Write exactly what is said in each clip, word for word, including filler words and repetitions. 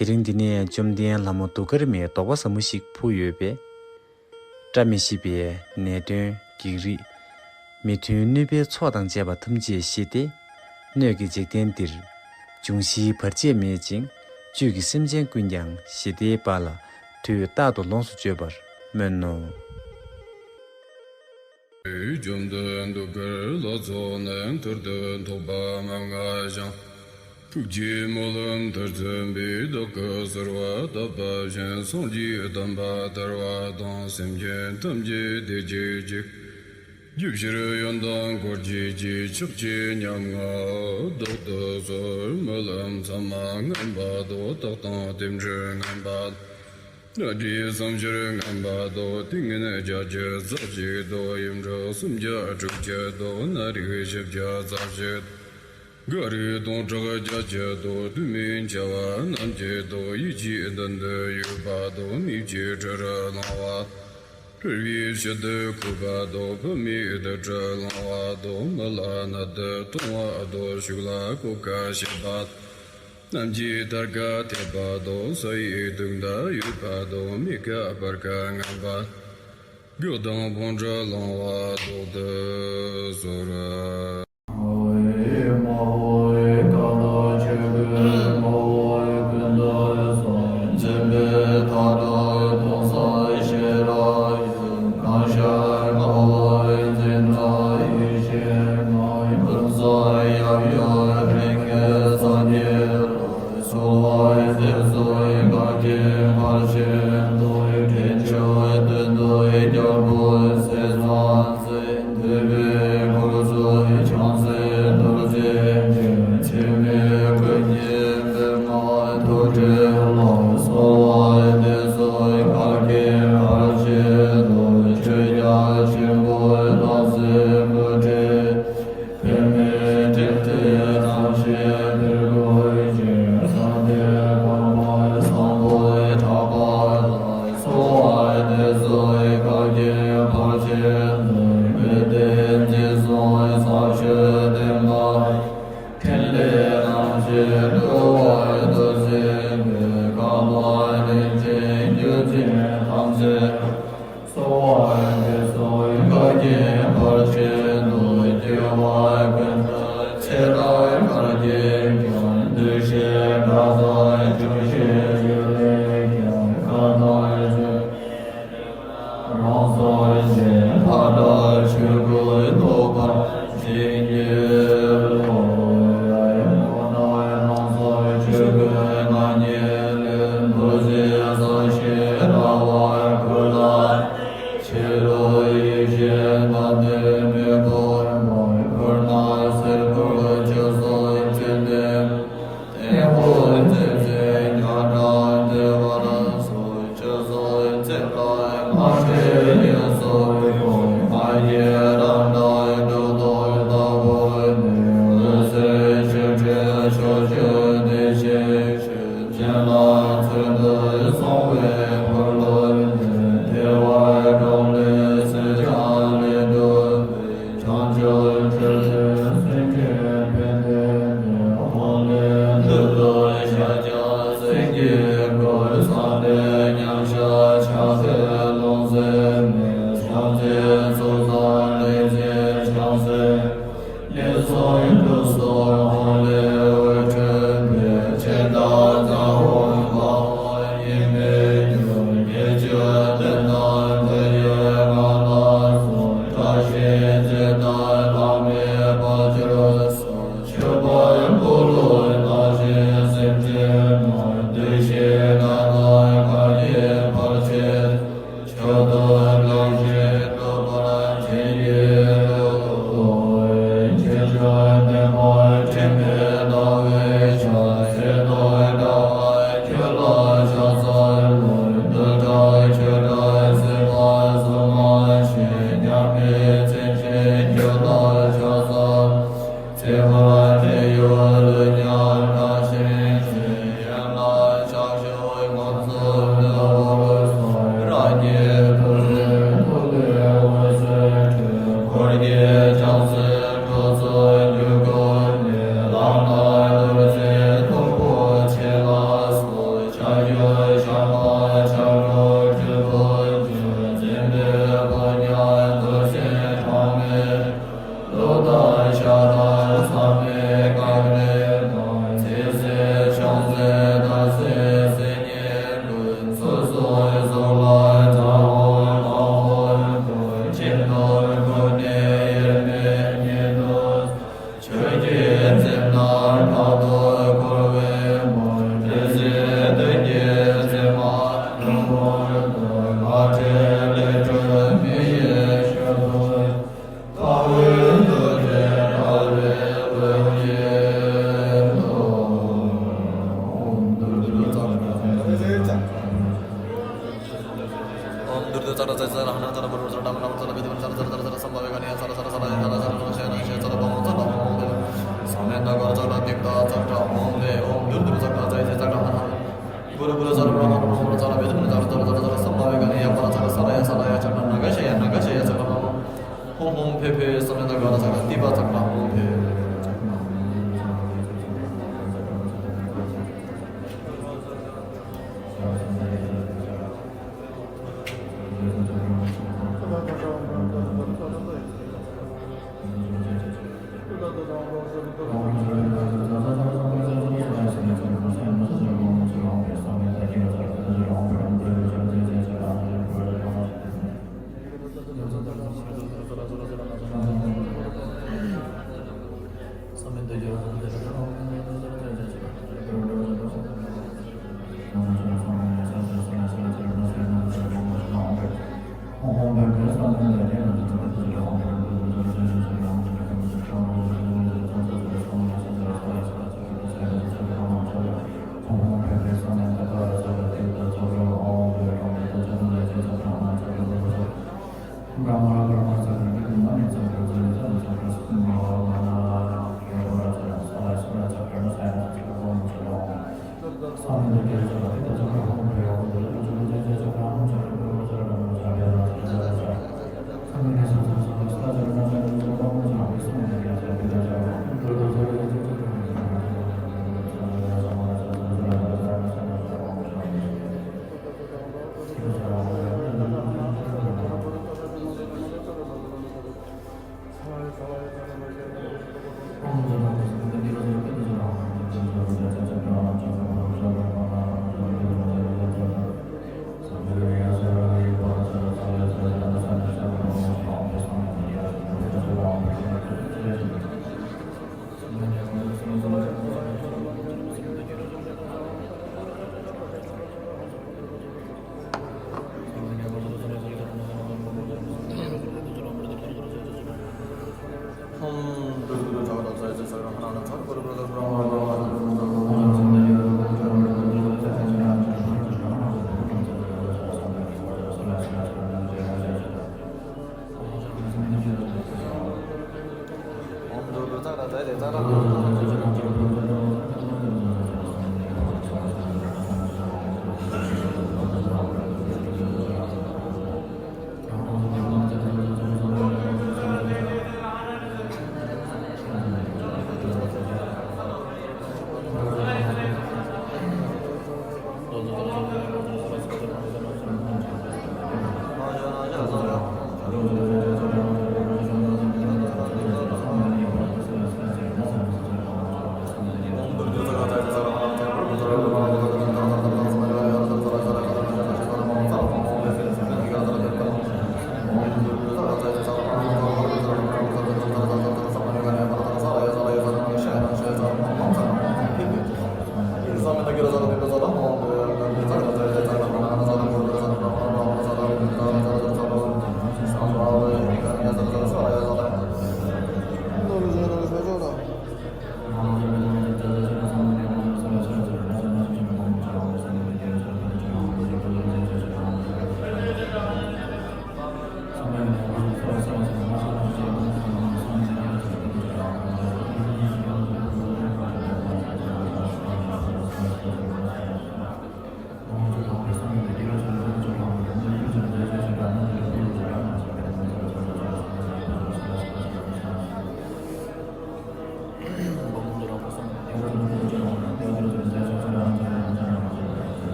དེ་རིང་འདི་ནས་བཅོམ་ལྡན་ལྷ་མོ་གདུགས་དཀར་མའི་དོགས་པ་ཟབ་མོ་ཞིག་ཕུལ་ཡོད་པས། བཀྲ་མི་ཤིས་པའི་ནད་གདོན་བགེགས་རིགས། མི་མཐུན་གནོད་པའི་ཚོགས་དང་བཅས་པ་ཐམས་ཅད་ཞི་སྟེ། སྣོད་ཀྱི་འཇིག་རྟེན་འདིར་འབྱུང་བཞིའི་བར་ཆད་མེད་ཅིང་། བཅུད་ཀྱི་སེམས་ཅན་ཀུན་ཀྱང་ཞི་བདེའི་དཔལ་ལ་དུས་རྟག་ཏུ་ལོངས་སུ་སྤྱོད་པར་སྨོན་ནོ། བཅོམ་ལྡན་གདུགས་དཀར་ལྷ་ཚོགས་རྣམས། ཐུར་དུ་ཐོགས་པ་མན་ངག་བཞེངས། ཐུགས་ཀྱི་སྨོན་ལམ་མཐར་སོན་པས། བདག་གིས་གསོལ་བ་བཏབ་པ་བཞིན། སངས་རྒྱས་དམ་པ་ཐར་པ་དང་། སེམས་ཅན་ཐམས་ཅད་བདེ་སྐྱིད་ཅིག་སྒྲུབ་ཕྱིར་ཡོན་ཏན་འཁོར་བཅས་ཀྱི། ཕྱག་རྒྱའི་ཉམས་ལེན་བདག་ཏུ་གསོལ། སྨོན་ལམ་ཚད་མ་ངན་པ་དང་། རྟགས་དང་རྟེན་འབྲེལ་ངན་པ། སྣ་སྦྱར་བསམ་སྦྱོར་ངན་པ་དང་། ཏིང་ངེ་བརྒྱད་ཅུ་རྩ་གཅིག་དང་། ཡིབ་འཕྲོག་སུམ་བརྒྱ་དྲུག་ཅུ་དང་། སྣ་རིགས་བཞི་བརྒྱ་རྩ་བཞི། འགའ་རེ་སྟོང་ཕྲག་བརྒྱད་ཅུ་དང་། དུས་མིན་འཆི་བ་རྣམས་ཀྱི་དང་། ཡིད་ཀྱི་མདུན་དུ་ཡོད་པ་དང་། མིག་གི་འཕྲུལ་རླུང་བ། འཕྲུལ་པའི་ཕྱིར་དུ་འཁོར་བ་དང་། བུད་མེད་དུ་འཁྲུལ་སློང་བ་དང་། མི་ལ་ནད་དུ་གཏོང་བ་དང་། ཕྱུགས་ལ་གོད་ཁ་བྱེད་པ། རྣམས་ཀྱི་མཐར་ཁ་ཐེབས་པ་དང་། ས་ཡི་དུག་མདའ་ཡོད་པ་དང་། མི་ཁ་པར་ཁ་ངན་པ། རྒྱུ་དང་བོང་ཁྲ་ལང་བ་བཟློག་ཏུ་གསོལ། གསོལ་བ་འདེབས་སོ་བདག་གི་ཕར་ཕྱིན་དུ། དྲིན་ཆེན་དོན་དུ་རྒྱལ་པོ་ཟས་གཙང་སྲས། འདུས་པའི་འཁོར་ཚོགས་བྱང་སེམས་རྡོ་རྗེ་ཅན། འཆི་མེད་ཀུན་གྱི་པདྨ་ཐུགས་ཀྱི་ལྷ། གསོལ་བ་འདེབས་སོ་བདག་གི་ཕར་ཕྱིན་དུ། ཆོས་རྒྱལ་ཆེན་པོ་རྟག་བརྟན་སྐུ་ཕྲེང་། པདྨའི་སྤྲིན་བྲལ་རྣམ་ཤེས་དབུས་གོ་ཆེན། ཟང་ཐལ་གོང་མ་བཟང་པོ་གྲགས་པ་དང་། གསོལ་བ་འདེབས་སོ་བདག་གི་ཕར་ཕྱིན་དུ། དཔལ་ལྡན་འཛིན་སྐྱོང་ས་བཅུ་ལྡན་པ། ཕྲིན་ལས་རྣམ་བཞི་འགྲོ་བ་ཐུགས་བརྩེ་བས། བསྐལ་པ་རིན་ཆེན་རྒྱུ་ཅན་ཐམས་ཅད། གསོལ་བ་འདེབས་སོ་བདག་གི་ཕར་ཕྱིན་དུ། སྐྱེ་བ་ཀུན་ཏུ་ཚེ་རབས་གར་གྱིས་ཀྱང་། འདུ་ཤེས་དགྲ་དང་ཆོས་བྱེད་ཡུལ་ལས་ཀྱང་། ཁ་དང་ལྕེ་རང་སངས་རྒྱས། ལྷ་དང་ཆོས་སྐུ་རྟོགས་པར་བྱིན་གྱིས་རློབས། ཡང་ན་རང་སངས་ཆོས་སྐུ་ང་ཉིད་ལས། རྡོ་རྗེ་ས་གཞི་ར་བས་ཁོ་ན། ཕྱི་རོལ་ཡེ་ཤེས་ལྷ་ལྡན་མེ་འབར་མ། འཁོར་ནག་སེར་པོ་ཆོས་སྲུང་བཅོམ་ལྡན། ཏེ་ཧོ་ཙེ་ཙེ་རྒྱ་གྲགས་བདེ་བར་གསུངས། ཆོས་སྲུང་ཚེ་དཔག་མ་བྲལ་དབྱིངས་སུ་བསྒོམ། ང་རྒྱལ་རབ་འབྲིང་གྲུབ་ཐོབ་ལྟ་བུ་ནི། འོད་གསལ་ཆོས་ཁྲི་ཕྱོགས་བཅུར་བདེ་ཆེན་ཞིང་། བྱིན་རླབས་ཚུལ་དུ་སོང་བའི་འཁོར་ལོ་འདི། བདེ་བ་གྲོང་ལས་སེམས་ཅན་ལས་གྲུབ་པའི། བྱང་ཆུབ་སྤྱོད་ལྡན་སེམས་ཅན་ཕན་བདེ་འདོད། འོག་ལས་མཐུ་སྟོབས་ཤཱཀྱ་སེང་གེའི་སྐུ། ས་ལས་མཉམ་གཞག་ཕྱག་འཚལ་ལོ་ཙཱ་ན། བྱང་ཆེན་ཚོགས་བསགས་ལས་ཅན་བྱང་སེམས། ལས་གསུམ་དུས་གསུམ་ཧཱ་ལས་འོད་འཕྲོས་པའི། ཆེ་མཐའ་ཛཿ་ཧུ་བྷ་ཧུ་ཡིན་པའི་རྒྱུ། བརྒྱད་ཅུ་བདུན་དང་མཐའ་ཡས་ལྔ་ལ་སོགས། བཀྲ་ཤིས་བརྒྱད་དང་ལྷག་མེད་དཔལ་གྱུར་སོགས། མཆོད་པ་འབུལ་ལོ་བདག་གི་སེམས་ཅན་རྣམས། འདུ་ཤེས་དགྲ་དང་བར་གྱི་ཕར་ཕྱིན། མཆོག་ཏུ་དགའ་ཞིང་སྤྲོ་བར་བྱིན་གྱིས་རློབས། ཕྱིན་མཆོག་བདེན་པར་ཁྲིད་ ལོ་དང་ཤ་དང་ཚ་མེད་ཀ་རེ་དང་ཚེ་ཟད་ཆང་ཟད་ད་ཟད་སེ་ཉེ་ལུས་སོ་སོའི་གཟུགས་ལ་ཚ་བོ་ལྷག་པོ་དང་ཆེ་མཐོང་ཀུན་ནས་དབྱེར་མེད་ཉིད་དུ། ཆོས་ཀྱི་མཚན་ལ་ཕྲག་དོག་འཁོར་བའི་མུན། དྲི་ཟའི་གདོན་གྱིས་མཚན་མ་ལུང་བོར་དུ། ལྷ་འདྲེ་ལས་སྒྲོལ་མི་ཡི་ཞབས་ཏོག་ལྟ་བུའི་འདུ་བྱེད་དགྲ་བོའི་དབུ་ཡིན་ཏོ། ཨོཾ་དུར་དུར་ཙ་ན་ཙ་ན་ཙ་ན་ཙ་ན། ཨོཾ་དུར་དུར་ཙ་ན་ཙ་ཙ་ན་ཧ་ན་ཙ་ན་པུ་རུ་ཙ་ན་མ་ན་མ་ཙ་ན་བི་དུ་མ་ཙ་ན་ཙ་ན་ཙ་ན་སམ་བྷ་ཝེ་ག་ནི་ཡ་ཙ་ན་ཙ་ན་ཙ་ན་ཡ་ཧ་ན་ཙ་ན་ནོ་ཤ་ན་ཤ་ཙ་ན་བ་ཧོ་ཙ་ན་ཧོ་ཧོ་ཧེ། སམ་ཡ་ན་ག་ཙ་ན་ཏིག་ཏ་ཙ་ཏྲ་ཧོ་ཧེ། ཨོཾ་དུར་དུར་ཙ་ན་ཙ་ཙ་ཙ་ན་ཧ་ན། པུ་རུ་པུ་རུ་ཙ་ན་པུ་ར་ན་པུ་ར་ན་པུ་ར་ཙ་ན་བི་དུ་མ་ཙ་ན་ཙ་ན་ཙ་ན་ཙ་ན་སམ་བྷ་ཝེ་ག་ནི་ཡ་པ་ན་ཙ་ན་ཙ་ན་ཡ་ཙ་ན་ན་ག་ཤ་ཡ་ན་ག་ཤ་ཡ་ཙ་ན་ཧོ་ཧོ་ཧོ་ཧོ་ཧེ་ཧེ། སམ་ཡ་ན་ག་ཙ་ན་ཏིག་པ་ཙ་ན་ཧོ་ཧེ།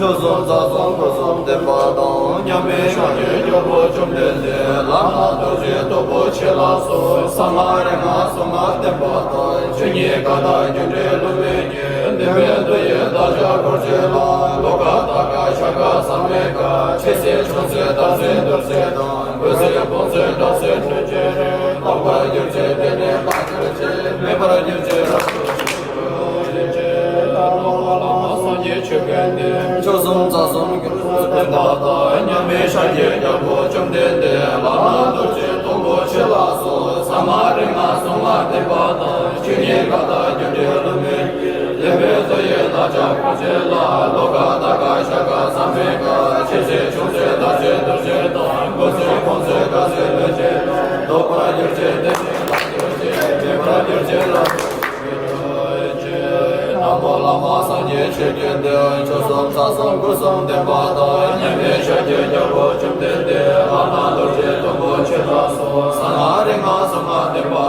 ཆོས་གསུམ་རྩ་གསུམ་སྐུ་གསུམ་བསྟན་པ་དང་། མཉམ་མེད་ཤཱཀྱའི་རྒྱལ་པོ་བཅོམ་ལྡན་འདས། བླ་ན་རྡོ་རྗེ་སྟོབས་པོ་ཆེ་ལ་སོགས། གསང་སྔགས་རིག་སྔགས་གསུང་སྔགས་བསྟན་པ་དང་། ཆོས་ཉིད་ཀ་དག་རྒྱུ་འབྲས་བསླུ་མེད་ཉིད། བདེན་པའི་མཐུ་ཡིས་བདག་ཅག་འཁོར་བཅས་ལ། ལོ་ཀ་ད་ཀ་ཤ་ཀ་ཟ་མེད་ཀ་ཆེ་སྲིད་ཆུང་སྲིད་དར་སྲིད་འདོར་སྲིད་དང་། འགོ་སྲིད་ཕུང་སྲིད་དགྲ་སྲིད་ཐུལ་བྱེད་རིང་། རྟག་པར་གྱུར་ཅིག་དེ་ནས་བརླག་གྱུར་ཅིག་མེད་པར་གྱུར་ཅིག་རབ་ཏུ་ཞི་བ་ཡིན་ཅིག་ཨ་མ་ལ་ལ་མ་སངས་རྒྱས་ཆོས་ཀུན་ལྡན། ཆོས་གསུམ་རྩ་གསུམ་སྐུ་གསུམ་བསྟན་པ་དང་། མཉམ་མེད་ཤཱཀྱའི་རྒྱལ་པོ་བཅོམ་ལྡན་འདས། བླ་ན་རྡོ་རྗེ་སྟོབས་པོ་ཆེ་ལ་སོགས། གསང་སྔགས་རིག་སྔགས་གསུང་སྔགས་བསྟན་པ་དང་། ཆོས་ཉིད་ཀ་དག་རྒྱུ་འབྲས་བསླུ་མེད་ཉིད། བདེན་པའི་མཐུ་ཡིས་བདག་ཅག་འཁོར་བཅས་ལ། ལོ་ཀ་ད་ཀ་ཤ་ཀ་ཟ་མེད་ཀ་ཆེ་སྲིད་ཆུང་སྲིད་དར་སྲིད་འདོར་སྲིད་དང་། འགོ་སྲིད་ཕུང་སྲིད་དགྲ་སྲིད་ཐུལ་བྱེད་རིང་། ལྡོག་པར་གྱུར་ཅིག་དེ་ནས་བརླག་གྱུར་ཅིག་མེད་པར་གྱུར་ཅིག་རབ་ཏུ་ཞི་བ་ཡིན་ཅིག་ཨ་མ་ལ་ལ་མ་སངས་རྒྱས་ཆོས་ཀུན་ལྡན། ཆོས་གསུམ་རྩ་གསུམ་སྐུ་གསུམ་བསྟན་པ་དང་། མཉམ་མེད་ཤཱཀྱའི་རྒྱལ་པོ་བཅོམ་ལྡན་འདས། བླ་ན་རྡོ་རྗེ་སྟོབས་པོ་ཆེ་ལ་སོགས། གསང་སྔགས་རིག་སྔགས་གསུང་སྔགས་བསྟན་པ།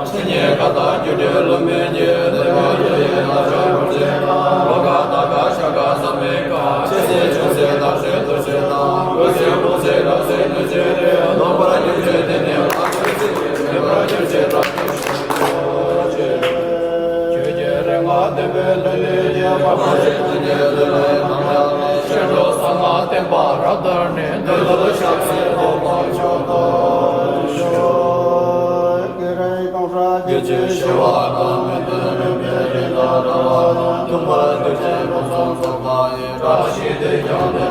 ཆོས་ཉིད་ཀ་དག་རྒྱུ་འབྲས་བསླུ་མེད་ཉིད། བདེན་པའི་མཐུ་ཡིས་བདག་ཅག་འཁོར་བཅས་ལ། ལོ་ཀ་ད་ཀ་ཤ་ཀ་ཟ་མེད་ཀ་ཆེ་སྲིད་ཆུང་སྲིད་དར་སྲིད་ཐུལ་བྱེད་དང་། འགོ་སྲིད་ཕུང་སྲིད་དགྲ་སྲིད་ཐུལ་བྱེད་རིང་། ལྡོག་པར་གྱུར་ཅིག་དེ་ནས་བརླག་གྱུར་ཅིག་མེད་པར་གྱུར་ཅིག་རབ་ཏུ་ཞི་བ་ཡིན་ཅིག་ཆོས་ཀྱི་རིག་སྔགས་བསྟན་པའི་ལུས་ལས་སྐྱེས་པ། ཕར་ཕྱིན་ཐུགས་ཀྱི་ལུས་ལས་ཐམས་ཅད་ནི། ཞིང་གྲོལ་གསང་སྔགས་བསྟན་པ་རབ་དར་ནས། འདི་ལུ་ཞབས་ཕྱི་ཐོབ་པར་ཤོག་ཏུ་ཞུ། བསྐྱེད་རིམ་སྟོང་ཕྲག་བརྒྱད་ཅུའི་བྱེ་བ་དང་། མི་མཐུན་རིམ་པའི་རིམ་གྲོ་བ་དང་། མཐུན་པར་གྱུར་ཅིག་ཕུན་སུམ་ཚོགས་པ་ཡི། བཀྲ་ཤིས་དེས་ཀྱང་དེ་